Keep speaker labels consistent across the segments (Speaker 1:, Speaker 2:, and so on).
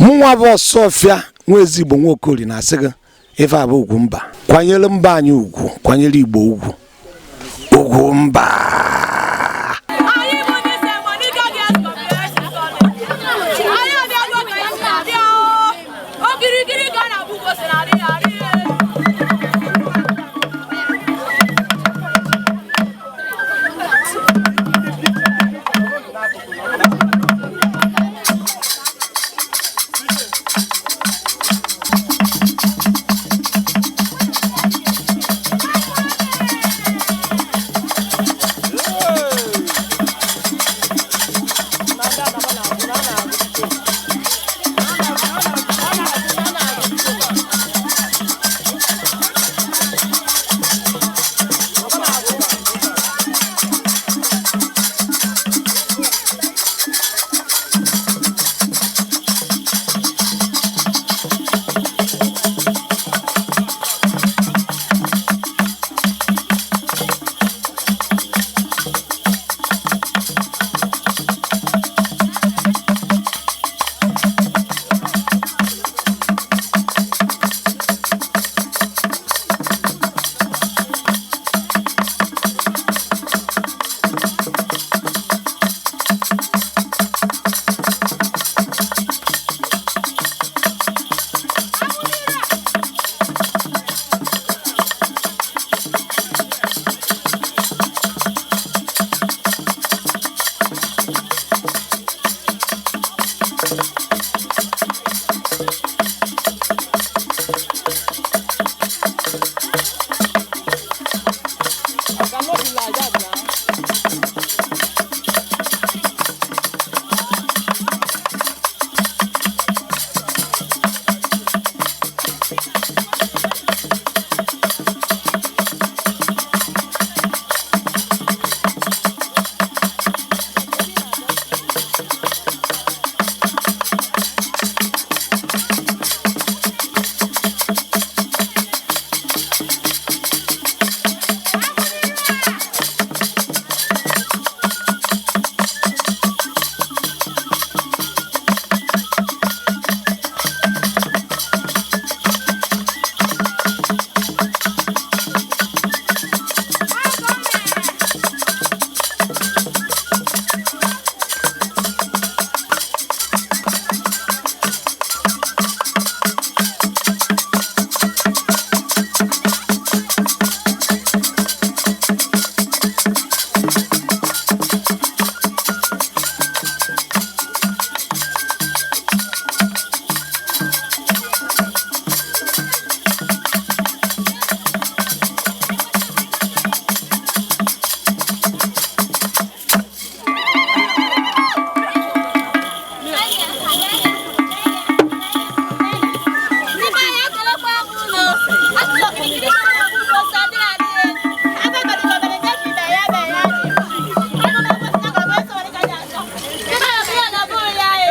Speaker 1: Mụnwa bụ Ọsụọfịa nwa Ezigbo Nwaokori na-asị gị ife a bụ ugwu mba. Kwanyere mba anyị ugwu, kwanyere Igbo ugwu. Ugwu mba.
Speaker 2: Anyị bụ ndị St. Monica Girls Comprehensive College. Anyị abịago ka anyị si abịa o. Okirikiri ka a na-abụ gosi na adịghị arị elu. Ndị be anyị ekelekwa m unu. Asụsụ okirikiri ka a na-abụ gosi adịghị adị elu. Ebe gọdịgọdịrị nke ka ibe ya ebe ya dị. Agụ m ekwesị na gọgọ eso nwere ka ji achọ. Ndị be anyị ọbụla na ọbụrụ ya e.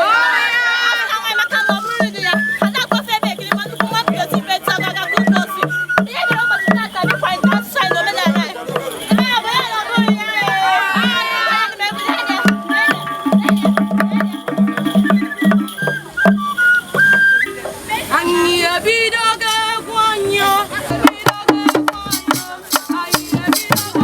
Speaker 2: Asị na nwa Emeka ma ọ bụrụ di ya. Ada akpọfe ebe ekiri ma nnukwu nwa mpi otu ibe ntị ọgaga ka ụkwụ osi. Ihe mere ụbọchị tata dịkwa nke asụsụ anyị na omenala anyị. Ndị be anyị ọbụla na ọbụrụ ya e. Ana m ebuli anya.
Speaker 3: Anyị ebidogo egwu anyị o. Anyị ebidogo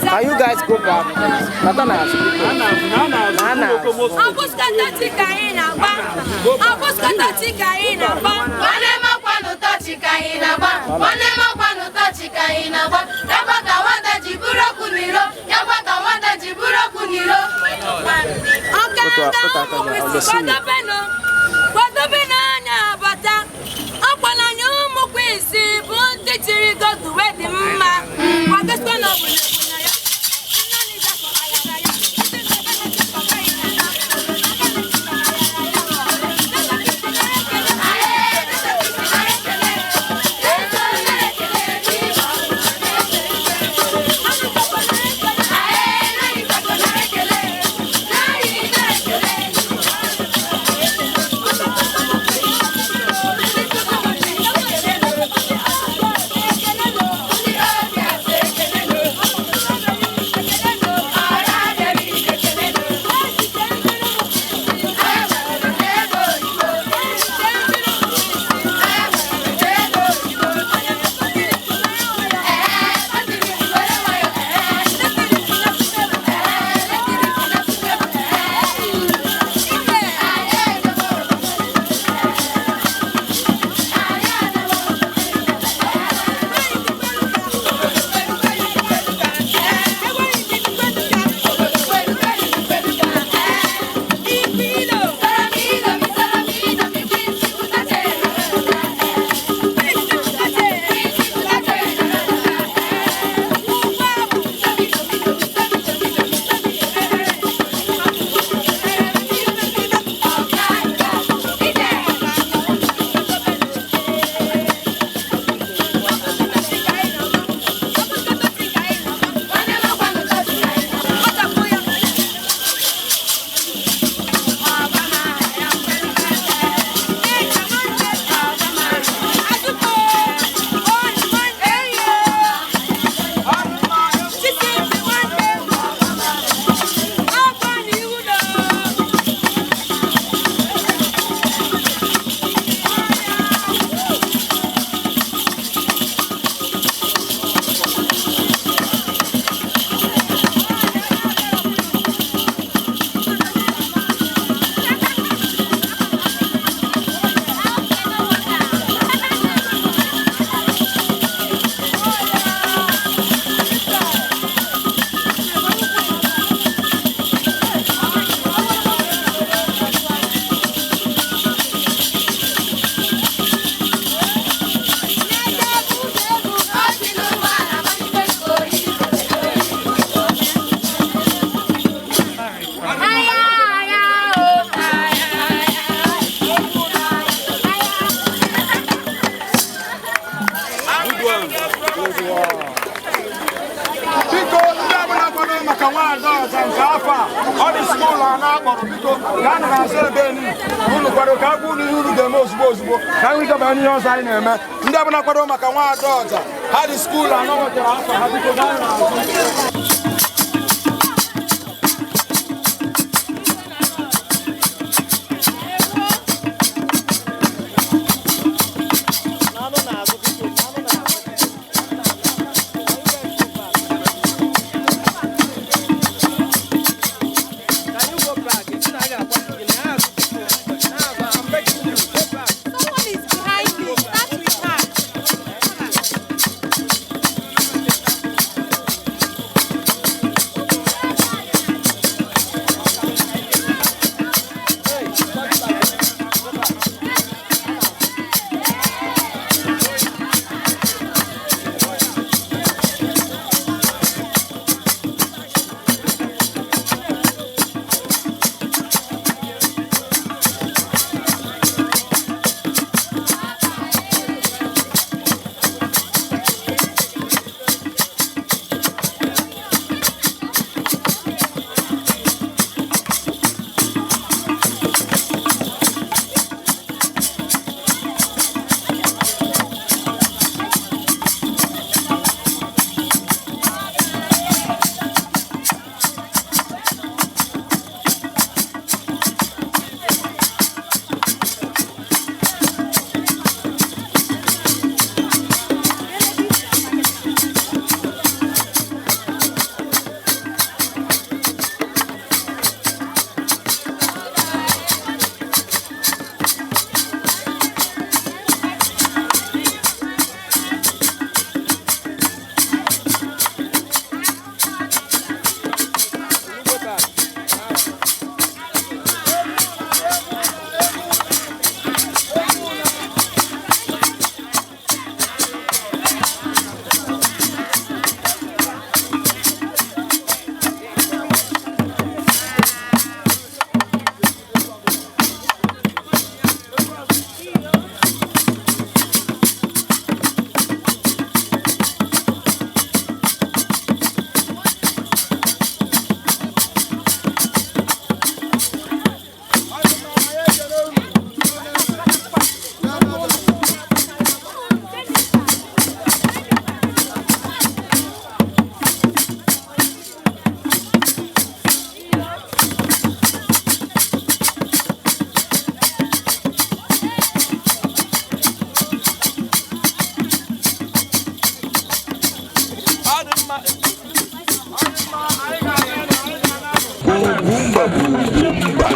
Speaker 4: Can you guys go back? Nata na na
Speaker 3: Akwụsịkọta ka anyị na-agba. Akwụsịkọta ka anyị na-agba.
Speaker 2: Nwanne m akwanụ tọọchị ka anyị na-agba. Nwanne m akwanụ tọọchị ka anyị na-agba. Yakwa ka nwata ji bụrụ ọkụ n'iro. Yakwa ka nwata ji bụrụ ọkụ n'iro.
Speaker 3: Ọkada ụmụ kwesị kwadobenụ. Kwadobenụ anya abata. Ọkwana anyị ụmụ kwesị bụ ndị chiri godu wee dị mma. Kwadosikwa na ọbụla ọbụla ya.
Speaker 5: Biko, ndị ọbụla kwado maka nwaada ọzọ nke afọ a, ọ dị school a na-akpọrọ, biko gaa nụ n'azụ ebe enu unu kwado ka agwa unu ihe unu ga-eme ozugbo ozugbo ka anyị gaba n'ihe ọzọ anyị na-eme. Ndị ọbụla kwado maka nwaada ọza ha dị school anọ nwetara afọ ha, biko gaa nụ n'azụ.
Speaker 4: Can you go back? It's not I'm begging you, go back.
Speaker 3: Someone is behind me. Start with her.
Speaker 6: bụ ugwu mba.